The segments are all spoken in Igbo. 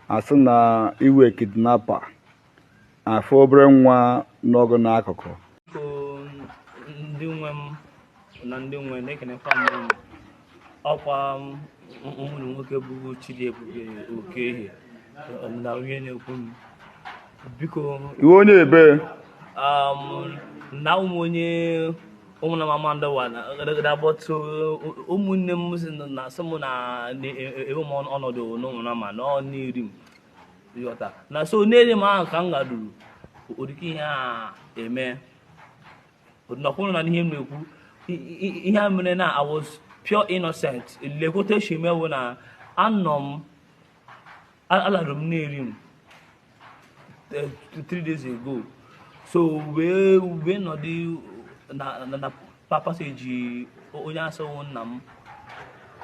Asị na iwe kidnapper, afọ obere nwa n'ọgụ n'akụkụ. Biko, ndị nwe m na ndị nwe na-ekenekwa m unu. Ọkwa ụmụ nwoke bụ Chidiebube Okehie na onye na-ekwu m, biko. Iwe onye ebe? Na ụmụ onye ụmụnna m Amandawa na, but ụmụnne m si na asị m na ebe m ọnọdụ n'ụmụnna ma na ọ n'iri m ịghọta na so n'eri m ahụ ka m gaduru ụdịka ihe a eme nọkwụrụ na ihe m na-ekwu. Ihe a mere na I was pure innocent. Lekwota esi emewo na anọ m alarụ m na-eri m 3 days ago, so wee nọdụ na passage onye asịwụ nna m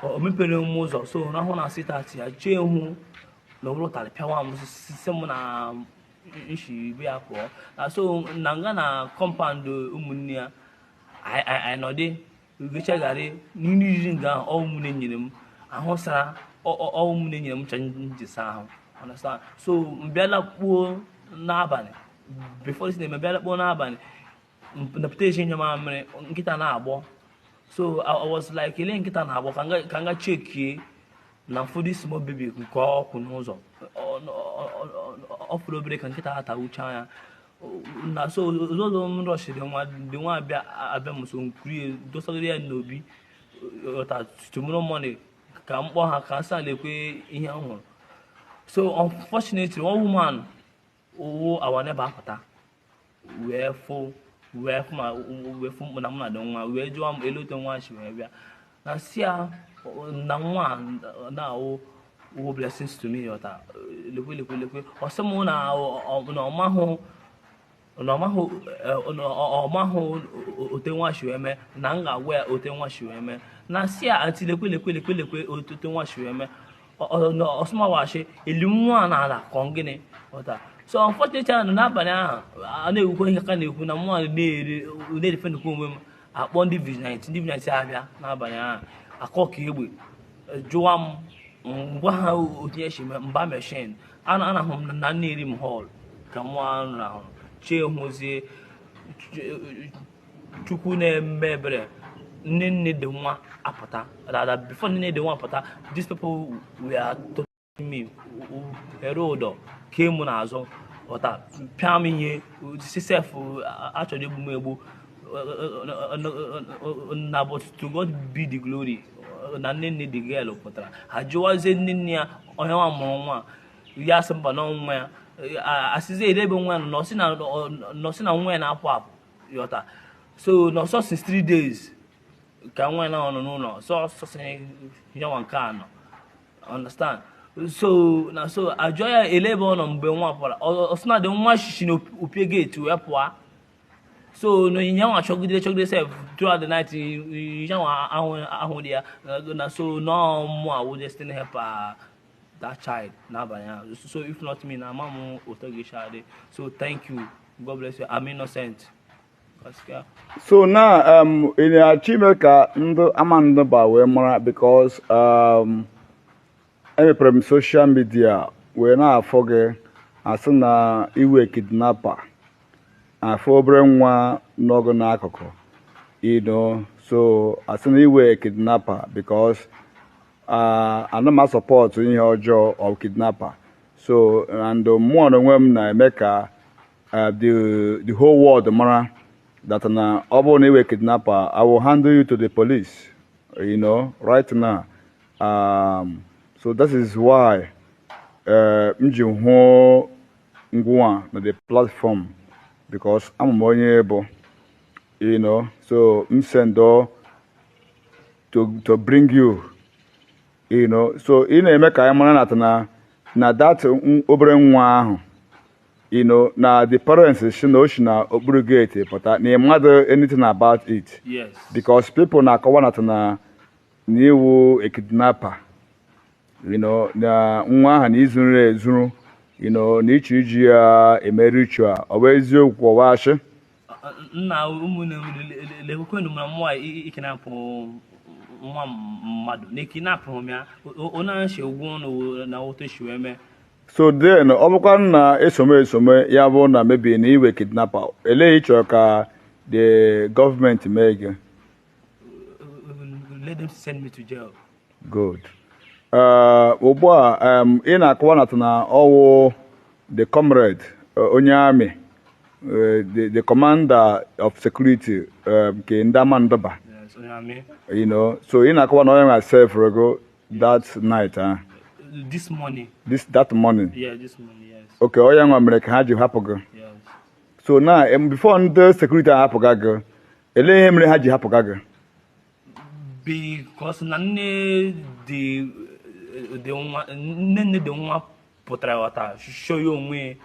o mepere m ụzọ, so rahụ na sitati ya chee hụ na ọ bụrụ ụtarị pịawa m, si m na nshi be ya pụọ na so na nga na compound ụmụnne ya. Anyị nọdị gechagharị nri riri nga ahụ. Ọ ụmụnne nyere m ahụ sara, ọ ụmụnne nyere m ncha m ji saa ahụ, understand? So m bịala kpuo n'abalị. Before this na-eme, bịala kpuo n'abalị napụta esi nye mamịrị, nkịta na-agbọ. So I was like, ele nkịta na-agbọ ka nga chekie na mfụdụ small baby nke ọkwụ n'ụzọ. Ọ fụrụ obere ka nkịta atawucha ya na so ụzọ m rọshiri nwa dị nwa abịa abịa m so nkurie dosagoro ya n'obi ọta. Tomorrow morning ka m kpọọ ha ka m sị lekwe ihe m hụrụ. So unfortunately, one woman owo our neighbor apụta wee fụ ma wee fụ na mụ na dị nwa, wee jụọ m elu otu nwa si wee bịa na si ya na nwa na awụ wo blessings to me. Ọta lekwe lekwe lekwe, ọ sị m na ọ mahụ na ọ mahụ ote nwa si wee mee, na m ga-agwa ya ote nwa si wee mee. Na si ya, "Aunty, lekwe lekwe lekwe lekwe ote nwa si wee mee." Ọsụmawashi eli nwa n'ala ka ọ gịnị ọta. So unfortunately, ahụ n'abalị ahụ a na-ekwukwa ihe ka na-ekwu na mụnwa na-erefendikwa onwe m, akpọ ndị vigilante. Ndị vigilante abịa n'abalị ahụ, akọ ka egbe jụwa m, ngwa ha otu esi mee mba machine a na-ahụ m na nne m hall ka nwa rahụrụ chee hụzie. Chukwu na-eme ebere, nne nne dị nwa apụta dada. Before nne dị nwa apụta, these people were talking me ere ụdọ kee mụ n'azụ, ọta pịa m ihe si sef achọrọ egbu m egbu na. But to God be the glory na nne nne the girl pụtara. Ha jụwazie nne nne ya onye nwa mụrụ nwa ya, sị mba, na nwa ya. Asịzie ebe nwa ya nọ, nọ sị na nwa ya na-apụ apụ, yọta. So nọsọ since 3 days ka nwa ya nọ n'ụlọ sọ sị ya nwa nke anọ, understand? So na so ajụọ ya ele ebe ọ nọ mgbe nwa pụrụ. Ọ sị na dị nwa shishi na opie gate wee pụọ. So na ya nwa chọgide chọgide sef throughout the night, ya nwa ahụ ahụ dị ya na so nọọ mụ awụ destiny helper that child n'abalị ahụ. So if not me, na ama m otu ga-esi adị. So thank you, God bless you. I'm innocent, gaskiya. So now ị na-achọ ime ka ndị Amandụba wee mara, because emepere m social media wee na-afọ gị, asị na iwe kidnapper, afọ obere nwa n'ọgụ n'akụkụ. So asị na iwe kidnapper, because ana m asupport ihe ọjọọ of kidnapper. So and mụọ na onwe m na-eme ka the whole world mara that na ọ bụrụ na iwe kidnapper, I will handle you to the police right now. So that is why m ji hụ ngwa na the platform, because ama m onye bụ. So m send to bring you. So ị na-eme ka anyị mara na that obere nwa ahụ na the parents si na o si na okpuru gate pụta, na ị mmadụ anything about it? Yes. Because people na-akọwa na iwu a kidnapper na nwa ahụ na izuru ezuru na ịchọ iji ya eme ritual. Ọ bụ eziokwu, ọ bụ ashị? Nna, ụmụnne m, lekwekwenụ m na mmụọ ikidnapụ nwa mmadụ na ekidnapụrụ m ya. Onye ahụ si ụgwọ ọnụ na otu esi wee mee. So then ọ bụkwa na esome esome ya bụ na maybe na iwe kidnapper, elee ị chọrọ ka the gọọmenti mee gị? Let them send me to jail. Good. Ugbu a ị na-akọwa na na ọwụ the comrade, onye army, the commander of security nke ndị Amandaba. Yes, onye army. So ị na-akọwa na onye nwe save go that night, ah? This morning. This that morning? Yeah, this morning, yes. Okay, onye nwa mere ka ha ji hapụ gị? Yes. So na before ndị security ahapụga gị, elee ihe mere ha ji hapụga gị? Because na nne dị nwa, nne nne dị nwa pụtara ghọta show ya onwe.